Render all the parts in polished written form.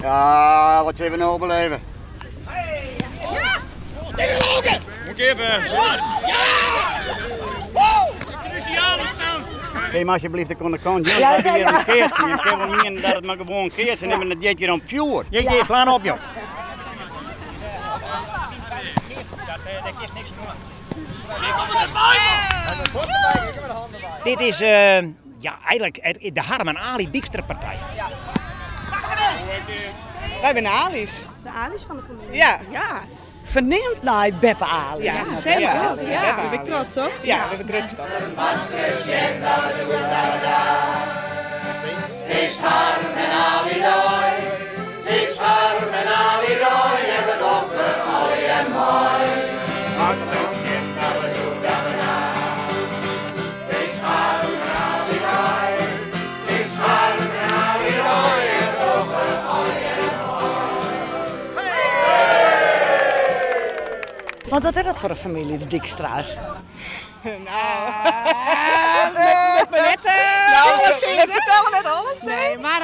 Ja, wat sille we no beleven? Geef me alsjeblieft de oan de kant, jong. Ja, ja, ja. Keatsen. Je kinne wol mienen dat it mar gewoan keatsen is, mar dat giet hjir om fjoer. Je ja. slaan op, jong. Dit is uh, ja, eigenlijk de Harm en Ali Dijkstra partij. Wij binne Ali's. De Ali's fan de famylje? Ja. Ja. Ferneamd nei Beppe Ali. Ja, zeker. Ja, ja. Dêr bin ik trots op. Ja, dêr binne we grutsk op. Want wat is dat foar in famylje, de Dijkstra's? Nou, net, nou, we fertelle net alles, nee. Nee, mar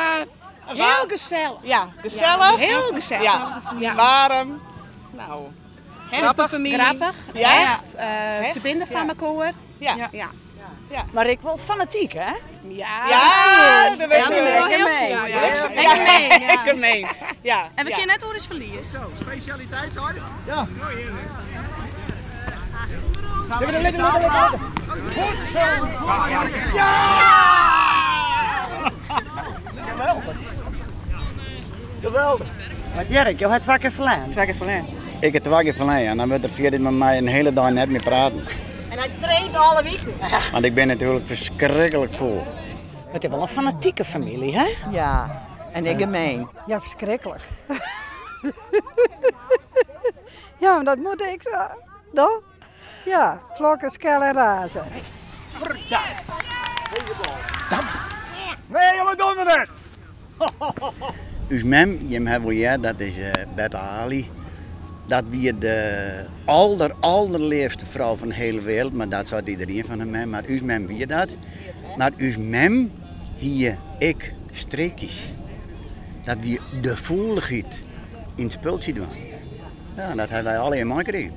hiel gesellich. Ja, gesellich. Hiel gesellich. Ja. Waarm. Nou, Hechte famylje. Grappich. Ja. Hecht. Hecht. Se binne der foar mekoar. Ja. Ja. Mar ek wol fanatyk, hè? Ja, Ja, dat wit Ja, je wel wel. heel Gemeen. veel, ja. Ja. En gemeen, ja. Gemeen. Ja. En we ja. kinne net oer ús ferlies. Geweldig. Mar Jerk, jo ha twa kear ferlern. Twa kear ferlern. Ik ha twa kear ferlern en dan wurdt der fierder mei my in hiele dei net mear praten. En hy traint alle wiken. Want ik bin natuerlik ferskriklik fûl. It is wol in fanatike famylje, hè? Ja, en ek gemeen. Ja, ferskriklik. Ja, mar dat moat ek sa. No? Ja, flokke, skelle en raze. Nee, jongen, donder net! Us mem, jim ha wol heard, dat is Beppe Ali. Dat wie de alder, alderleafste frou fan de hiele wereld, mar dat seit iderien fan har mem, mar ús mem wie dat. Mar ús mem hie ek streekjes. Dat wie de fûlichheid yn it spultsje dwaan. Ja, dat ha wy allegear meikrigen.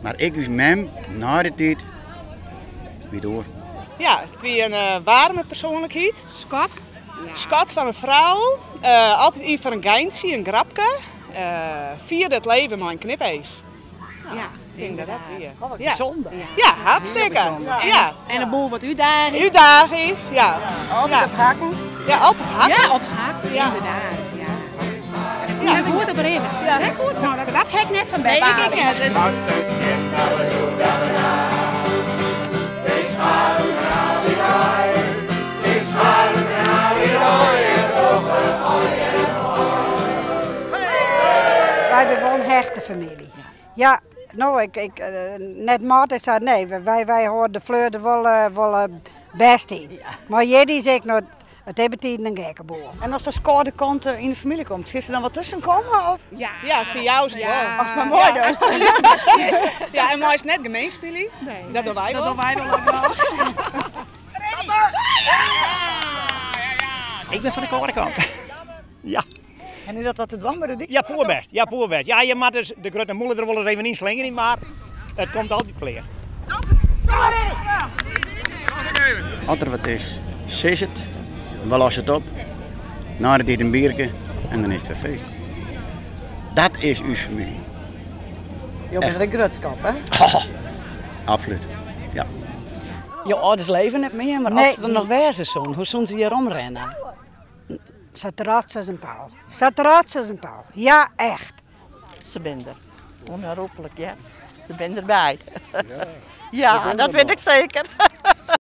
Mar ek ús mem, nei de tiid, wie it oar. Ja, it wie in waarme persoanlikheid. Skat. Skat fan in frou. Altyd yn foar in geintsje, in grapke. Fierde it leven mei in knipeach. Ja, Ik tink dat dat wie. Oh, wat Ja. bysûnder. Ja, hartstikke. Ja. En de boel wat útdaging. Útdaging, ja. Altyd Ja. op hakken. Ja, altyd op hakken. Ja, op hakken, Ja. ynderdaad. Ja. Ja, goed op rinne. Ja. Ja. Goed. Nou, dat ha ik net fan Beppe Nee, ik Ali. net. Wy binne wol in hechte famylje. Ja, no, ik, ik, net Martin sei, nee, wy, wy hâlde de fleur der wol, wol bêst yn. Mar hjir is ek noch, it is betiden in gekke boel. En as de kâlde kant yn de famylje komt, kinst der dan wat tusken komme? Of? Ja. Ja, as dy joust wol. Ja. As mar moai Ja, dochst. Ja, en meist net gemeen spylje. Nee. Dat dogge wy Dat wol. dogge wy wol ek noch. Ik bin fan de kâlde kant. Ja. En is dat wat te dwaan by de dyk? Ja, poerbêst. Ja, poerbêst. Ja, je moatte dus de grutte mûle der wolris even ynslingere, mar it komt altyd klear. As der wat is, sis it, we losse it op. Nei de tiid in bierke en dan is it wer feest. Dat is ús famylje. Jo binne der grutsk op, hè? Absolút, ja. Jo âlders leve net mear, mar Nee. as se der noch wêze soenen, hoe soenen se hjir omrinne? Sa trots as in paal. Sa trots as in paal. Ja, echt. Se binne der. Ûnherroeplik, ja. Se binne derby. Ja, dat wit ik seker.